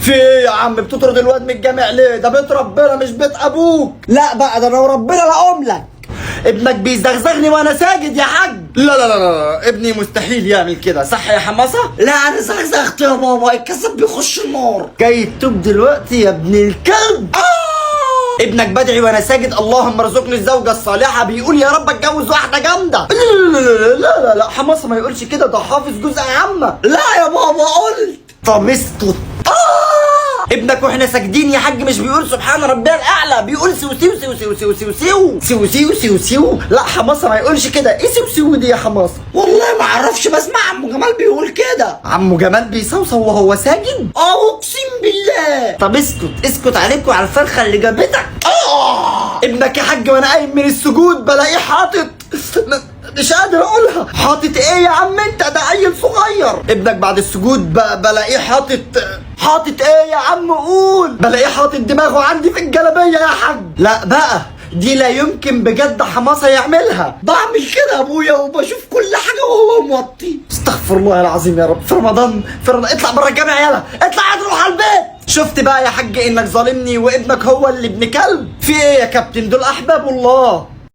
في ايه يا عم بتطرد الواد من الجامع ليه؟ ده بيت ربنا مش بيت ابوك. لا بقى، ده انا وربنا لا اقوم لك. ابنك بيزغزغني وانا ساجد يا حاج. لا لا لا لا، ابني مستحيل يعمل كده، صح يا حماسه؟ لا انا زغزغت يا بابا، الكذاب بيخش النار. جاي تتوب دلوقتي يا ابن الكلب. ابنك بدعي وانا ساجد اللهم ارزقني الزوجة الصالحة، بيقول يا رب اتجوز واحدة جامدة. لا لا لا لا لا، حماسه ما يقولش كده، ده حافظ جزء عامة. لا يا بابا قلت. طب اسكت. ابنك واحنا ساجدين يا حاج مش بيقول سبحان ربي الاعلى، بيقول سو سو سو سو سو سو سو سو سو سو سو. لا حماسه ما يقولش كده. ايه سو سو دي يا حماسه؟ والله ما اعرفش، بسمع عمو جمال بيقول كده. عمو جمال بيصوصو وهو ساجد؟ اه اقسم بالله. طب اسكت اسكت عليكم على الفرخه اللي جابتك. ابنك يا حاج وانا قايم من السجود بلاقيه حاطط، مش قادر اقولها، حاطط ايه يا عم انت؟ ده عيل صغير. ابنك بعد السجود بلاقيه حاطط، حاطط ايه يا عم قول؟ بلاقيه حاطط دماغه عندي في الجلابية يا حاج. لا بقى دي لا يمكن بجد حماسه يعملها. بعمل كده يا ابويا وبشوف كل حاجة وهو موطي. استغفر الله العظيم يا رب. في رمضان، في رمضان اطلع بره الجامع، يلا اطلع روح على البيت. شفت بقى يا حاج انك ظالمني وابنك هو اللي ابن كلب؟ في ايه يا كابتن؟ دول احباب الله.